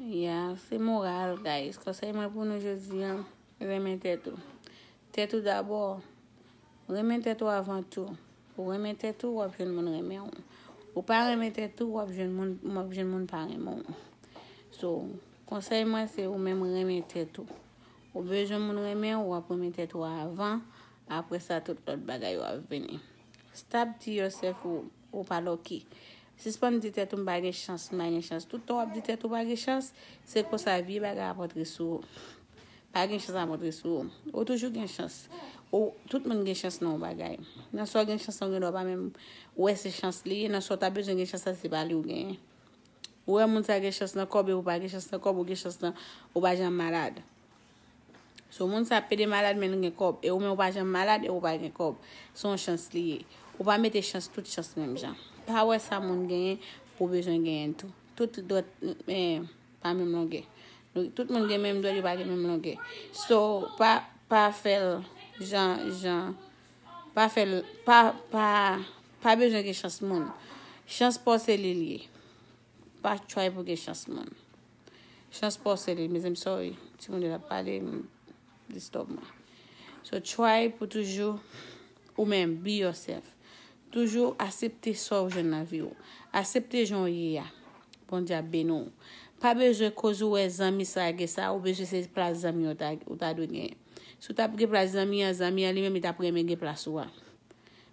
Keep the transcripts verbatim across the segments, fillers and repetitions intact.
Ya, se moral, guys. Konsèy mwen pou nou jodi a, renmen tèt ou. Tèt ou dabò. Renmen tèt ou avan tou. Ou renmen tèt ou, w ap jwenn moun renmen w. Ou pa renmen tèt ou, w ap jwenn moun, w ap jwenn moun pa renmen w. So, konsèy mwen se ou menm renmen tèt ou. Ou bezwen moun renmen w, w ap renmen tèt ou avan. Apre sa, tout lòt bagay yo ap vini. Stop di yourself ou, ou pa lucky. Sispann di tèt ou m pa gen chans, m pa gen chans. Tout tan w ap di tèt ou pa gen chans, se konsa vye bagay ap antre sou ou. Pa gen chans ap antre sou ou. Ou toujou gen chans. Ou, tout moun gen chans nan yon bagay. Nan sa w gen chans nan, ou gen dwa pa menm wè se chans li ye. Nan sa w ta bezwen gen chans la, se pa li ou genyen. Ou wè moun sa gen chans nan kòb e ou pa gen chans nan kòb, ou gen chans nan ou pa janm malad. So, moun sa pede malad, men l gen kòb. E ou menm ou pa janm malad e ou pa gen kòb. Se yon chans li ye. Ou pa mete chans, tout chans menm jan. Pa wè sa moun genyen, ou bezwen genyen tou. Tout dwèt, eh, pa menm longè. Nou, tout moun gen menm dwèt, yo pa gen menm longè. So, pa, pa fè l jan, jan, pa fè l, pa, pa, pa bezwen gen chans moun. Chans pa w se li l ye. Pa try pou gen chans moun. Chans pa w se li, mezanmi, sorry. Timoun yo t ap pale, m disturb mwen. So try pou toujou ou menm, be yourself. Toujou aksepte sa w jwenn nan vi w. Aksepte jan w ye a. Bondye ap beni w. Pa bezwen koz ou wè zanmi sa gen sa, ou bezwen se plas zanmi w ta, ou ta dwe genyen. Si w t ap gen plas zanmi an, zanmi an li menm li t ap renmen gen plas ou a.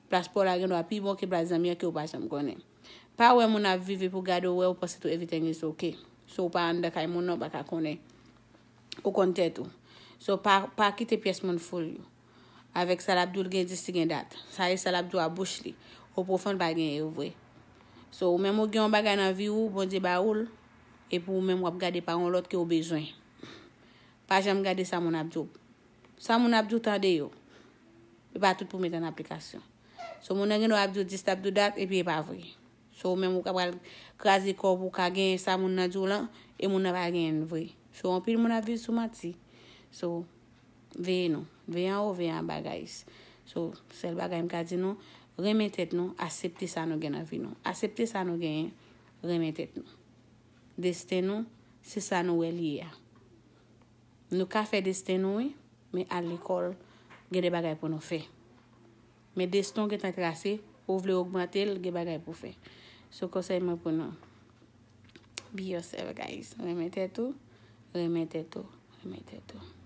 Plas pa w la gen dwa pi bon ke plas zanmi an ke w pa janm konnen. Pa wè moun ap viv epi w gade w wè w panse tou everything is okay. So w pa anndan kay moun nan, w pa ka konnen. Ou konn tèt ou. So pa, pa kite pyès moun fool you. Avèk sa l ap di w l gen dis, li gen dat. Sa e sa l ap di w a bouch li. O pwofonn pa genyen yo vre. So ou menm ou gen yon bagay nan vi w, Bondye ba ou l, epi ou menm w ap gade pa yon lòt ke w bezwen. Pa janm gade sa moun ap di w. Sa moun ap di w, tande yo. E pa tout pou mete an aplikasyon. So moun nan gen dwa ap di w dis, l ap di w dat, epi e pa vre. So ou menm ou ka pral kraze kò w pou w ka genyen sa moun nan di w lan, e moun nan pa genyen l vre. So anpil moun ap viv sou manti. So veye nou. Veye anwo, veye anba, guys. So sèl bagay m ka di nou, renmen tèt nou, aksepte sa nou gen nan vi nou. Aksepte sa nou genyen, renmen tèt nou. Desten nou, se sa nou wè li ye a. Nou ka fè desten nou, wi, men al lekòl, gen de bagay pou nou fè. Men desten w gentan trase, ou vle ogmante l, gen bagay pou fè. So konsèy mwen pou nou, be yourself, guys. Renmen tèt ou, renmen tèt ou, renmen tèt ou.